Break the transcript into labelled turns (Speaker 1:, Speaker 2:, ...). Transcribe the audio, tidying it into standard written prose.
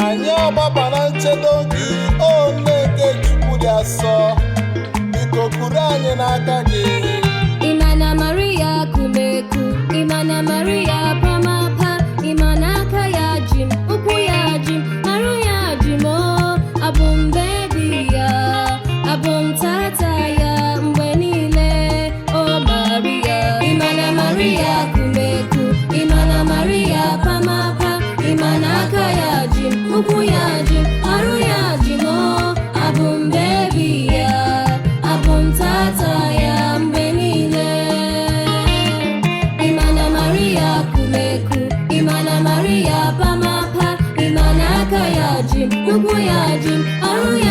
Speaker 1: Anyị agbaba na nchedo gị, o nne nke Chukwu dị asọ. Biko kuru anyị n'aka gị.
Speaker 2: Imana Maria kumeku, Imana Maria pamapa, Imana aka ya ji m, ụkwụ ya ji m, arụ ya ji m, o abụ m baby ya, abụ m tata ya mgbe niile, o Maria. Imana Maria kumeku, Imana Maria pamapa, Imana aka ya ji m, ụkwụ ya ji m, arụ ya ji m, o abụ m baby ya, abụ m tata ya mgbe niile. Imana Maria kumeku, Imana Maria pamapa, Imana aka ya ji m, ụkwụ ya ji m, arụ ya.